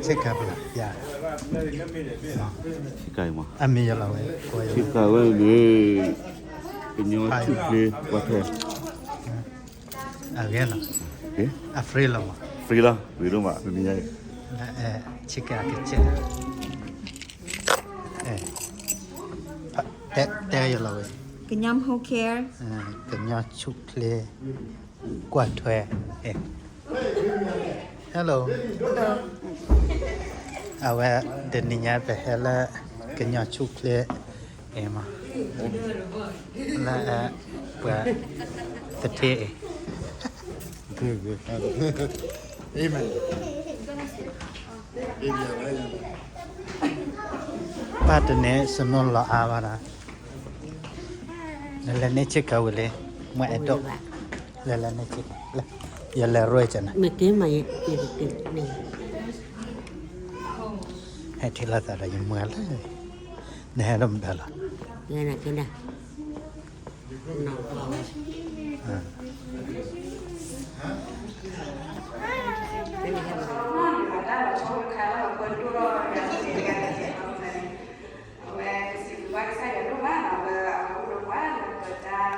ဆ့ကၤပလၢ်ယၤ, ဆ့ကၤအံၤမး, အမ့ၢ်ယလီၤဝဲ, ဆ့ကၤဝဲန့ၣ်, ကညီဆူၣ်ချ့ကွၢ်ထွဲ, အဂ့ၢ်လီၤ, အ free လီၤမး, free လီၤ, ဝံၤဒိၣ်မး, ဆ့ကၤကစဲး, တဲယလီၤဝဲ, ကညီ home care, ကညီဆူၣ်ချ့ကွၢ်ထွဲ, hello, အဝဲ တနံၤညါပဟဲလၢ ကညီဆူၣ်ချ့ အံၤမး, လၢပှၤသထ့အံၤ, ပၢ်တန့ၢ်စနိလီၤအါဘၣ်ဒီး, လဲၤလဲၤန့ၢ်ဆ့ကၤဝံၤလံ, မ့ၢ်အဲၣ်ဒိး, လဲၤလဲၤန့ၢ်ဆ့ကၤ, ယလဲၤရၢၢ်ကနၤ, ဟဲထံၣ်လိာ်သးဒီးယမုၢ်လၢ, နဟဲဒိၣ်မတၤလီၤ. အဝဲပစံးဘျုးဘၣ်ကစၢ်ယွၤဒိၣ်မးလီၤ လၢအဝဲအိၣ်ဒီးပှၤလၢပတၢ်,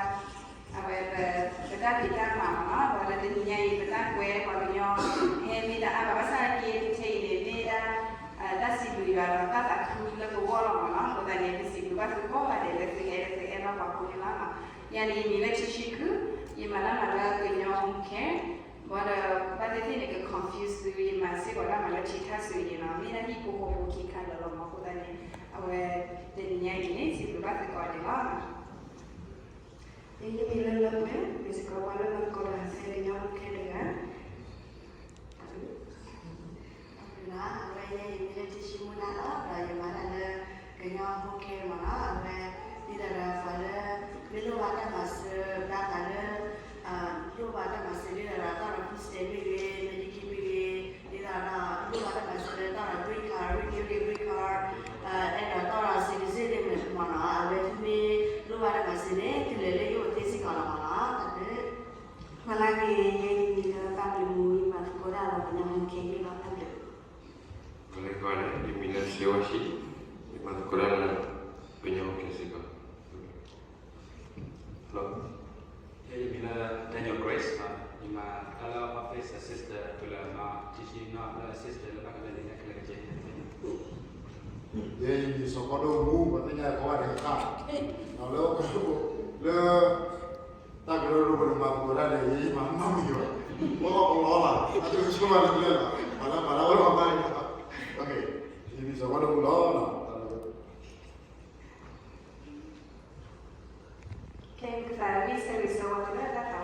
အဝဲပ, ပတၢ်ဖံးတၢ်မၤမးလီၤ. ဒီးလၢတနံၤညါအံၤ ပတၢ်ကွဲပှၤကညီ ဟဲမ့ၢ်တၢ်အါဘၣ်ဘၣ်ဆၣ်က့ တထံၣ်အံၤန့ၣ် မ့ၢ်ဒၣ် တၢ်စံးဘျုးယွၤဒီးတၢ်သးခုလၢပဂီၢ်လီၤမးလီၤ. အဃိသတးန့ၣ် ပစံးဘျုးဘၣ်သုကိးဂၤဒဲးလၢသုဟဲလၢသုအဲၣ်ဘၣ်ပှၤကိးဂၤဒဲးလီၤ. ယၤန့ၣ် ယမံၤလၢထံဆံခု, ယမၤတၢ်မၤလၢကညီ home care, ဘၣ်ဒီး ဘၣ်သ့ၣ်သ့ၣ်န့ၣ် က confuse သု ယမၤစ့ၢ်ကီးတၢ်မၤလၢထံထၣ်စူၤအံၤန့ၣ်လီၤ. မ့ၢ်ဒၣ်ဟံၣ်ဖိဃီဖိခံခါလၢာ်လီၤမး. အဃိသတးန့ၣ် အဝဲတနံၤညါအံၤန့ၣ် စံးဘျုးဘၣ်သုကိးဂၤဒဲးလီၤ. ယမံၤလၢလၢပှဲၤ, မ့ၢ်စ့ၢ်ကီးပှၤလၢမၤသကိးတၢ်သ့ကညီ home care တဂၤ လၢ အဝဲယဲယမံၤလၢထံဆံမူနၤလီၤ. ဒီးယမၤတၢ်လၢကညီ home care မးလီၤ. အဝဲ ဒ်သိးဒီးပှၤလၢ မ့ၢ်လိၣ်ဘၣ်တၢ်မၤစၢၤ ဘၣ်ဃးလၢ လိၣ်ဘၣ်တၢ်မၤစၢၤ ဒ်သိးဒီးတၢ်ဒီး food stamp မ့ၢ်ဂ့ၤ, Medicaid မ့ၢ်ဂ့ၤ, ဒ်သိးဒီး လိၣ်ဘၣ်တၢ်မၤစၢၤလၢတၢ်ဒီး green card, refugee green card, အဲၣ်ဒိးတၢ်ဒီး citizen မ့ၢ်မးလီၤ. အဝဲသုမ့ၢ်လိၣ်ဘၣ်တၢ်မၤစၢၤန့ၣ် သုလဲၤလၢယအိၣ်သ့စ့ၢ်ကီးလီၤမးလီၤ. တၢ်ဘျုး မၤလၢက့ၤ ယဲယမံၤလၢဘၣ်မုာ်မူ ယမၤသကိးတၢ်လၢကညီ home care န့ၣ်လီၤ. တၢ်ဘျုး မၤလၢက့ၤ ယမံၤလၢစ့ဝါဆံး, ယမၤသကိးတၢ်လၢကညီ home care စ့ၢ်ကီး. Hello, ယဲယမံၤလၢ Daniel Grace, ယမၤတၢ်လၢ office assistant တုၤလၢ ထံဆံနီၤလၢ assistant လၢဘၣ်ကလၢန့ၣ် ခဲလၢာ်ကကဲ ယဲယမံၤစီၤကီဒိၣ်မူ ပှၤသ့ၣ်ညါကိးဂၤဒဲးတခါ, လၢ လၢ တၢ်ကရၢကရိပူၤန့ၣ် မၤသကိးတၢ်န့ၣ် ယဲယမၤမုာ်ယွၤ, ပှၤကလီလီၤ, အသုကဆိကမိၣ်လၢကျဲလီၤ, ပှၤလၢပှၤလၢအိၣ်လီၤဘၣ်န့ၣ်, ယမံၤစီၤကီဒိၣ်မူလီၤ. ကဲ ပကသးဝံၣ်ဆၢဂ့ၤဆၢဝါသုလၢတၢ်သး